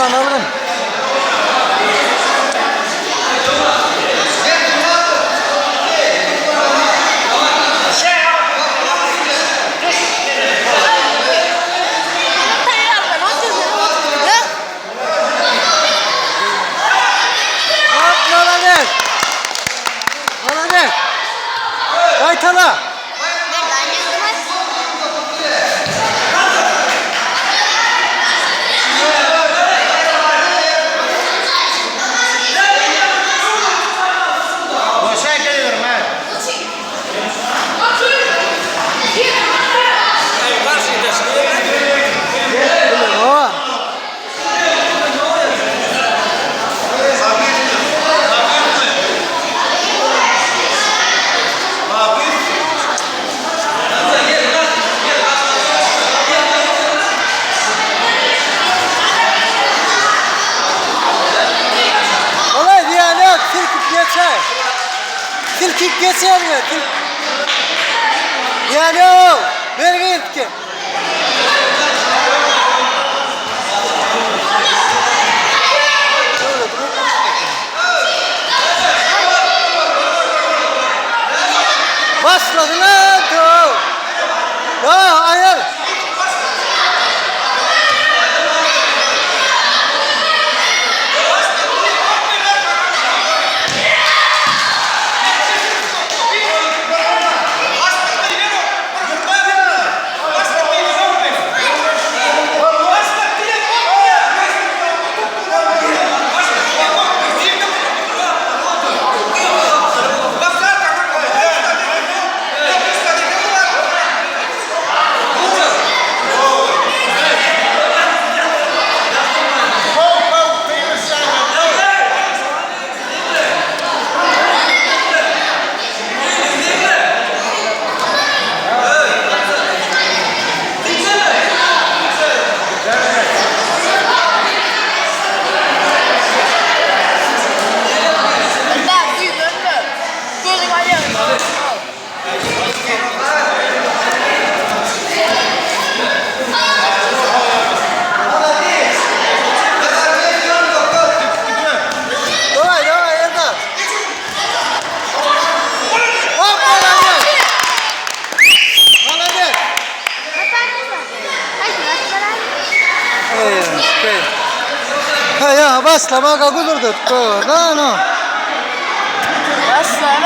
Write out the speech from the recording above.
Gurban algyn. Hop, молодец. Молодец. Gaýtala. Boşa geliyorum ha. Owa. Olay diýen ýok, silkip geçer. Silkip geçer mi? Diýen ýok. Bergi ilki. Başladı lan to. Ya hayır. Dawaj, dawaj, Erdal. Hop, молодец. Молодец. Ey, Ha ya başla bak gudurdu. No no.